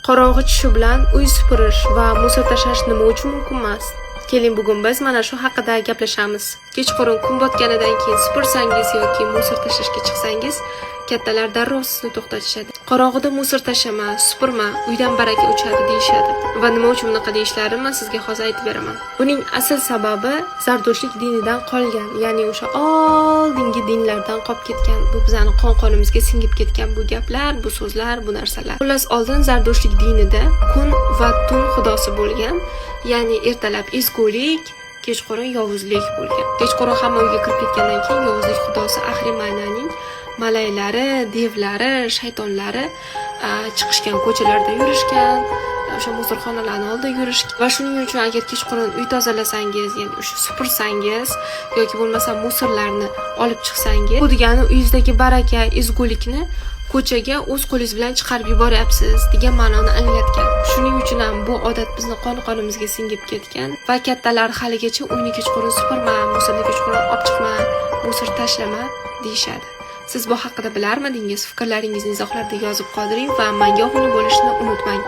Qorong'i tushishi bilan uy supurish va musor tashlash nima uchun mumkin emas? Keling, bugun biz mana shu haqida gaplashamiz. Kechqurun kun botganidan keyin supursangiz yoki musor tashlashga chiqsangiz, kattalar darrov sizni to'xtatishadi. "Qorong'ida musor tashlama, supurma, uydan baraka uchadi", deyishadi. Va nima uchun bunaqa deyishlarini man sizga hozir aytib beraman. Buning asl sababi zardo'shtlik dinidan qolgan, ya'ni o'sha oldingi dinlardan qolib ketgan, bu bizani qon qonimizga singib ketgan bu gaplar, bu so'zlar, bu narsalar. Xullas, oldin zardo'shtlik dinida kun va tun xudosi bo'lgan, ya'ni ertalab ezgulik, kechqurun yovuzlik bo'lgan. Kechqurun hamma uyga kirib ketgandan keyin yovuzlik xudosi Ahrimananing malaylari, devlari, shaytonlari chiqishgan, ko'chalarda yurishgan, o'sha musorxonalarni oldida yurishgan va shuning uchun agar kechqurun uy tozalasangiz, ya'ni o'sha supursangiz yoki bo'lmasa musorlarni olib chiqsangiz, bu degani uyingizdagi baraka, ezgulikni ko'chaga o'z qo'lingiz bilan chiqarib yuboryapsiz degan ma'noni anglatgan. Shuning uchun ham bu odat bizni qon qonimizga singib ketgan va kattalar haligacha uyni kechqurun supurma, musorni kechqurun olib chiqma, musor tashlama deyishadi. Siz bu haqida bilarmidingiz? Fikrlaringizni izohlarda yozib qoldiring va manga obuna bo'lishni unutmang.